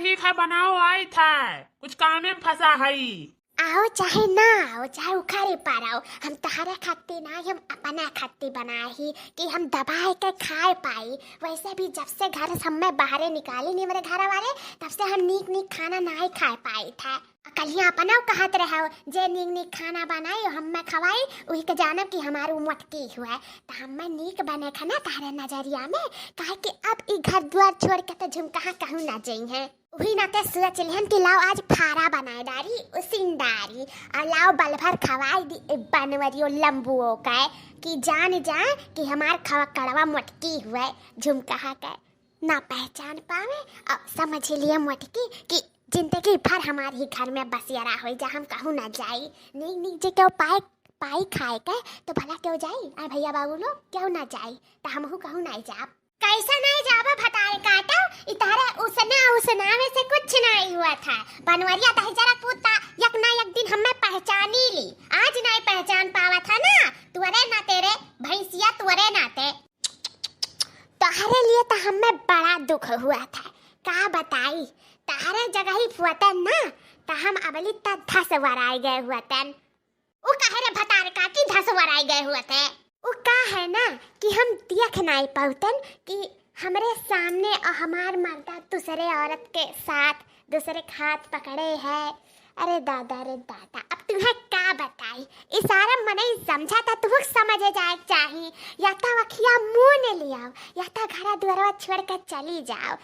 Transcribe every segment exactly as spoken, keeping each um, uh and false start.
ठीक है, बनाओ, आइत है, कुछ कामे में फंसा हई। आओ चाहे ना आओ, चाहे उखारे पर आओ, हम तहरे खत्ती ना, हम अपना खत्ती बनाए ही कि हम दबाए के खाए पाई। वैसे भी जब से घर से हमें बाहरे निकाली नहीं मेरे घर वाले, तब से हम नीक नीक खाना नाहीं खाए पाई था। कलिया अपना कहत रहे हो, जे नीक नीक खाना बनाई, हमें खवाई, वही के जानब कि हमार उ मोटकी हुए। तो हमें नीक बने खाना तहरे नजरिया में, काहे कि अब ई घर द्वार छोड़ के तो झुमकहा कहूँ ना जइहें। वही नाते सोच लिहन कि लाओ आज फारा बनाए डारी, उसिन डारी, और लाओ बल भर खवाई दी ए बनवरियो लंबुओ का, कि जान जाए कि हमार खवा कड़वा मोटकी हुए झुमकहा के। ना पहचान पावे, और समझ लिए मोटकी कि जिंदगी भर हमार ही घर में बसियारा होई जा, हम कहूँ ना जाई। नीक नीक जे केहू पाए, पाई खाए के, तो भला केहू जाई? आ भैया बाबू लोग, केहू ना जाई, तो हमहू कहूँ ना जाब। कैसे नहीं जाबो भतार काटो, इ तहरे उसना उसनावे से कुछ नहीं हुआ था। बनवरिया दहिजरा कुत्ता एक ना एक दिन हमें पहचानी ली, आज नहीं पहचान पावा था ना, तुअरे नाते रे भैंसिया, तुअरे नाते। तहरे लिए तो हमें बड़ा दुख हुआ था, का बताई, तहरे जगह ही फुअतन ना, तो हम अबली त धस वराई गए हुअतन। उ काहे रे भतार काटी धस वराई गए हुअते? उ का है ना कि हम देख नाई पाउतन कि हमरे सामने और हमार मर्दा दूसरे औरत के साथ दूसरे के हाथ पकड़े है। अरे दादा रे दादा, अब तुम्हें का बताई, ई सारा मनई समझा था, तुहक समझे जाए के चाही, या तो अखिया मून लियाओ, या तो घरा दुआरवा छोड़ के चली जाओ।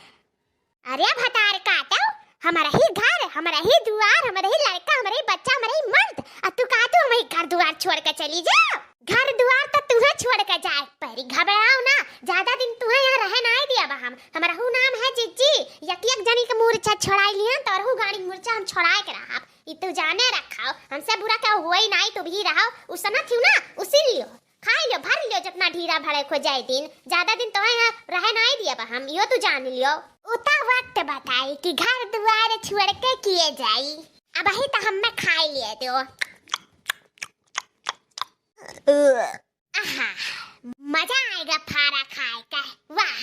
अरे भतार काटो, हमारा ही घर, हमारा ही दुआर, हमारा ही लड़का, हमारा ही बच्चा, हमारा ही मर्द, और तू कहा तू हमारी घर दुआर छोड़ के चली जाओ? घर दुआर तो तुम्हें छोड़ के जाए परी, घबराओ ना, ज्यादा दिन तुम्हें यहाँ रहे नाई दिया बा हम। हमारा हु नाम है जिज्जी, एक एक जनी के मूर्छा छोड़ाई लिया, तो हु गाड़ी मूर्छा हम छोड़ाए के रहा। ई तू जाने रखाओ, हमसे बुरा क्या हुआ ही नाई, तू भी रहो, उसना थी ना, उसी लियो। खाई लियो, भर लियो, जितना ढीरा भरे को जाए दिन, ज्यादा दिन तो यहाँ रहे नाई दिया बा हम, यो तू जान लियो। उता वक्त बताई कि घर दुआर छोड़ के किए जाई। अबही तो हमें खाई लिए दो। आहा, मजा आएगा फारा खाए का। वाह,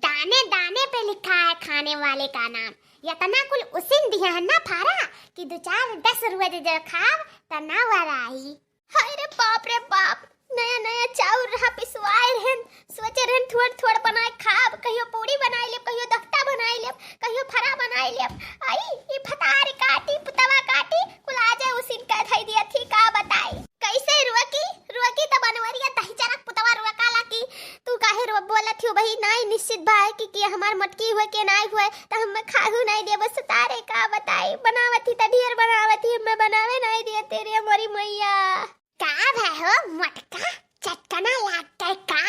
दाने दाने पे लिखा है खाने वाले का नाम। इतना कुल उसिन दिया है ना फारा कि दो चार दस रुपये दे दे खाब त ना वराई। हाय रे बाप रे बाप, नया नया चाउर रहा पिसवाए रहन, सोचे रहन थोड़ थोड़ बनाए खाब, कहियो पूरी बनाए लेब, कहियो दख्ता बनाए लेब, कहियो फरा बनाए लेब। आई, ई भतार काटी, पुतवा काटी, कुल आजे उसिन के धई दिया थी, का बताई? कैसे रोकी, रोकी त बनवरिया दहिजरा पुतवा रोकाला की, तू काहे रो बोलत हो भाई? नाई निश्चित बा कि, कि हमार मटकी हुए के नाई हुए, त हम खाहू नाई देबो सतारे, का बताई? बनावत ही त ढेर बनावत ही, हमें बनावे नाई दिए तेरे हमारी मैया। का भय हो मोटका, चटकना लाग गए का?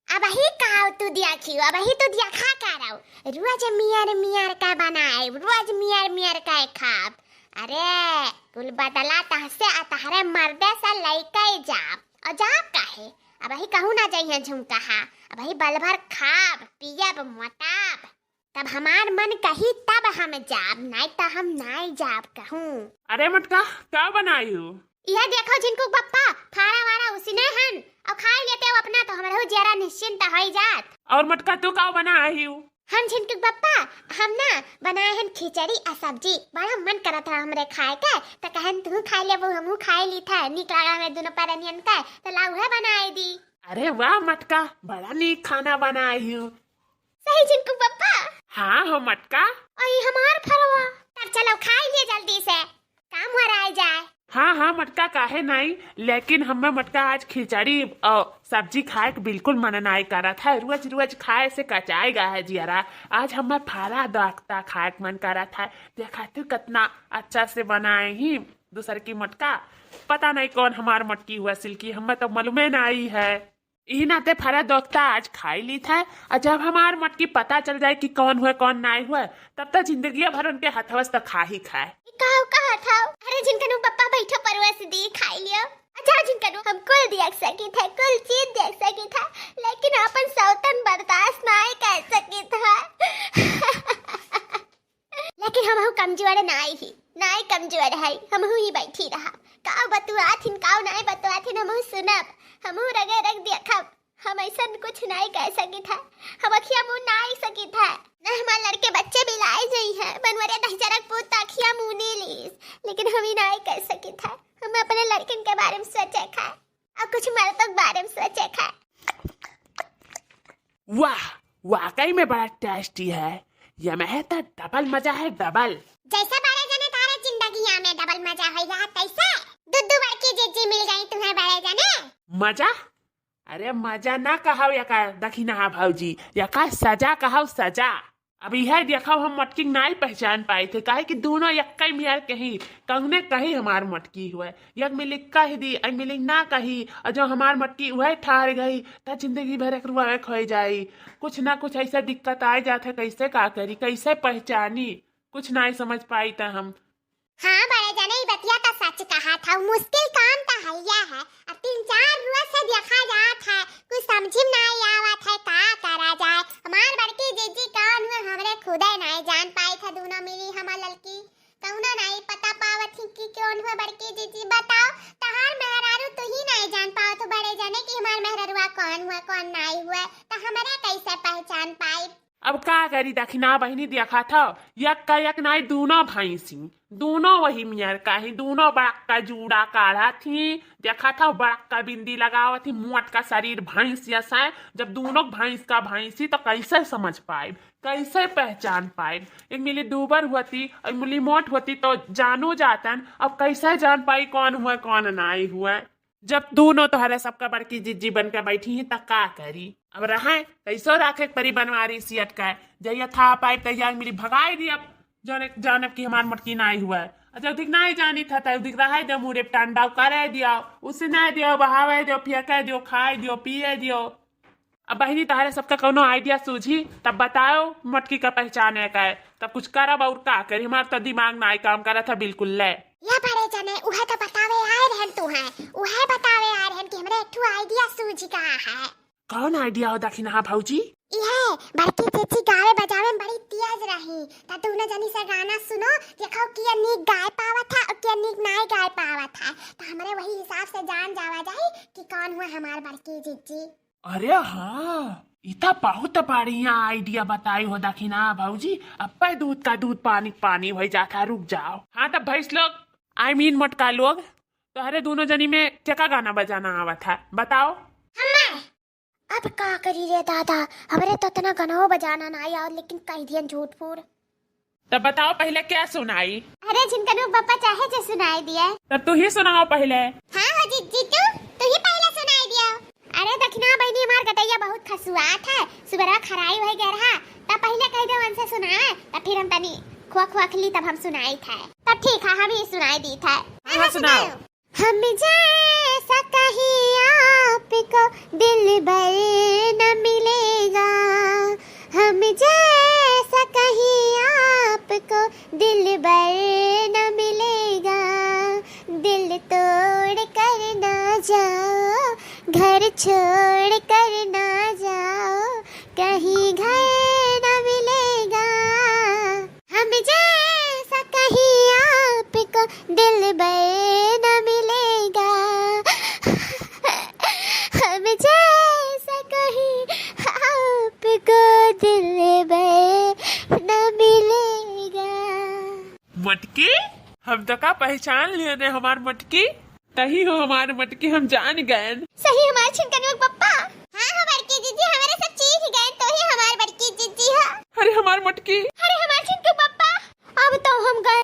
अबही का तू देखियो, अबही तू देखा करौ, रोज मियर मियर का बनाए, रोज मियर मियर का खाब। अरे कुल बदला तहसे आ तहरे मर्दे से लइके जाब। और जाब काहे? अबही कहूँ ना जइहे झुमकहा, अबही बल भर खाब, पियब, मोटाब। तब हमार मन कही तब हम जाब, नाई त हम नाई जाब कहूँ। अरे मटका, का बनाई हो? यह देखो झिनकू बप्पा, फारा वारा उसिने हन, और खाई लेते हो अपना तो हमरहु जरा निश्चिंत होई जात। और मटका तू का बनाई हो? हम झिनकू बप्पा, हम ना बनाए हन खिचड़ी आ सब्जी, बड़ा मन करत रहा हमरे खाए के, त कहन तू खाई लेबू, हमहू खाई ली था, नीक लागा हमें दोनों परनियन के, त ला उहे बनाई दी। अरे वाह मटका, बड़ा नीक खाना बनाई हो। सही झिनकू बप्पा। हाँ हो मटका। आई हमार फरवा। तब चलो खाई लिए जल्दी से, काम वराई जाए। हाँ हाँ मटका, काहे नाई, लेकिन हमें मटका आज खिचड़ी और सब्जी खाए के बिल्कुल मन नाई करत है। रोज रोज खाए से कचाएगा है जियरा। आज हमें फरा दख्ता खाए के मन करत है। देखा तू कितना अच्छा से बनाए ही दूसर की मटका। पता नहीं कौन हमार मटकी हुआ सिल्की, हमें तो मालूमे नाई है। इही नाते फरा दख्ता आज खाई ली था, और जब हमार मटकी पता चल जाए कि कौन हुए कौन नाई हुए, तब तक जिंदगिया भर उनके हथवा से तो खा ही खाए। ई काऊ कहत हौ? अरे झिनकनू बप्पा बैठो परुआ से दी खाई लियो। अच्छा झिनकनू हम कुल देख सकी थे, कुल चीज देख सकी थे, लेकिन अपन सौतन बर्दाश्त नाई कर सकी थे। लेकिन हमहू कमजोर नाई ही, नाई कमजोर है, हमहू ही बैठी रहा। का बतुआथिन, का नाई बतुआथिन, हमहू सुनब, हमहू रगे रग देखब। हम ऐसन कुछ नाई कह सकी था, हम अखिया मुँह नाई सकी था। हमार लड़के बच्चे बिलाए जइहैं, बनवरिया दहिजरा के पूत अखिया मूनी लीस, लेकिन हम ई नाहीं कह सकित है। हम अपने लड़कन के बारे में सोचे खाए और कुछ मर्दों के बारे में सोचे खाए। वाह, वाकई में बड़ा टेस्टी है। ये में है तो डबल मजा है, डबल। जैसे बड़े जने तारे जिंदगिया में डबल मजा होई रहा, तैसे दू दू बड़की जिज्जी मिल गई तुम्हें बड़े जने। मजा? अरे मजा ना कहाओ यका दखिनहा भौजी, यका सजा कहाओ, सजा। अब यह देखो हम मटकी के नाई पहचान पाई थे, काहे कि दोनों यक्कै मियार कही, कौने कही हमार मटकी हुए। यक मिली कह दी, अइ मिली ना कही, और जो हमार मटकी उहे ठार गई, त जिंदगी भर एक रुआवे खोई जाई। कुछ ना कुछ ऐसा दिक्कत आ जात है, कैसे का करी, कैसे पहचानी, कुछ नाई समझ पाई त हम। हाँ बड़े जने, ई बतिया त सच कहा था, मुश्किल काम त हैया है। अब तीन चार रोज से देखा जात है, कुछ समझी में नाई आवत है, का करा जाए। हमार बड़की जिज्जी कौन हुए, हमरे खुदे नाई जान पाई था, दोनों मिली हमार लड़की। कौनो नाई पता पावत ही कि कौन हुए बड़की जिज्जी। बताओ, तहार मेहरारू तू ही नाई जान पावत हो बड़े जने कि हमार मेहररुआ कौन हुए, कौन नाई हुए, त हमरे कैसे पहचान पाई? अब का करी दखिना बहिनी, देखा था यक का यक नाई, दोनों भैंसी, दोनों वही मियार का ही, दोनों बड़का जूड़ा काढ़ा थी। देखा था बड़का बिंदी लगावत थी, मोट का शरीर भैंस जैसा है। जब दोनों भैंस का भैंसी तो कैसे समझ पाए, कैसे पहचान पाए? एक मिली दूबर होती और मिली मोट होती तो जानो जातन। अब कैसे जान पाई कौन हुए कौन नाई हुए? जब दोनों तोहरे सबका बड़की जिज्जी बन के बैठी हैं, त का करी? अब रहे, कैसो राखे के परी बनवारी सियट का। जहिया था पाइब, तहिया मिली भगाई दियब, जौन, जानब कि हमार मोटकी नाई हुआ है। और जब दिख नाई जानी था, तब दिख रहे दे, मुड़े टंडाव करे दियो, उसे नाई दियो, बहावे दियो, फेंके दियो, खाए दियो, पिए दियो। अब बहिनी, तोहरे सबका कौनो idea सूझी, तब बताओ, मोटकी का पहचाने का है, तब कुछ करब और का करी, हमार तो दिमाग नाई काम करत है बिल्कुल ले। या बड़े जने, उहे तो बतावे आए रहन तू हैं, उहे बतावे आए रहन कि हमरे एक ठो idea सूझ गा है। कौन idea हो दखिनहा भौजी? इहे, बड़की जिज्जी गावे बजावे में बड़ी तेज रही, त दोनों जनी से गाना सुनो, देखो किया नीक गाय पावत है और किया नीक नाई गाय पावत है, त हमरे वही हिसाब से जान जावा जाई कि कौन हुआ हमार बड़की जिज्जी। अरे हाँ, ई त बहुत बढ़िया idea बताई हो दखिनहा भौजी। अब्बे दूध का दूध, पानी का पानी होइ जात है। रुक जाओ। हाँ, तब भैंस लोग, I mean मोटका लोग, तोहरे दोनों जनी में केका गाना बजाना आवत है, बताओ। हमें। अब का करी रे दादा, हमरे तो इतना गनहो बजाना नाई आवत, लेकिन कह दियन झूठ फूर। तब बताओ पहले क्या सुनाई? अरे झिनकनू बप्पा चाहे जे सुनाई दिए। तब तू ही सुनाओ पहले। हाँ हो जी, जीतू, तू ही पहले सुनाई दियो। अरे दखिना बहिनी, हमार गटैया बहुत खसुआत है, सुबरवा खराई होइ गए रहा, तब पहले कह दे उनसे सुनाए, तब फिर हम तनी खोख वोख ली तब हम सुनाई थे। तब ठीक है, हम ही सुनाई दी थे। हाँ, हाँ, सुनाओ। सुनाओ। हम जैसा कहीं आपको दिलबर न मिलेगा, हम जैसा कहीं आपको दिलबर न मिलेगा। दिल तोड़ कर ना जाओ, घर छोड़ कर ना जाओ, कहीं घर न मिलेगा। हम जैसा कहीं आपको दिलबर न मिलेगा, हम जैसा कहीं आपको दिलबर न मिलेगा। मटकी, हम तो का पहचान लिए ने हमार मटकी। तही हो हमार मटकी, हम जान गएन। सही हमार छिनकनुआ के पप्पा। हाँ हो बड़की जिज्जी, हमरे सब चीख गएन, तो ही हमार बड़की जिज्जी हो। अरे हमार मटकी।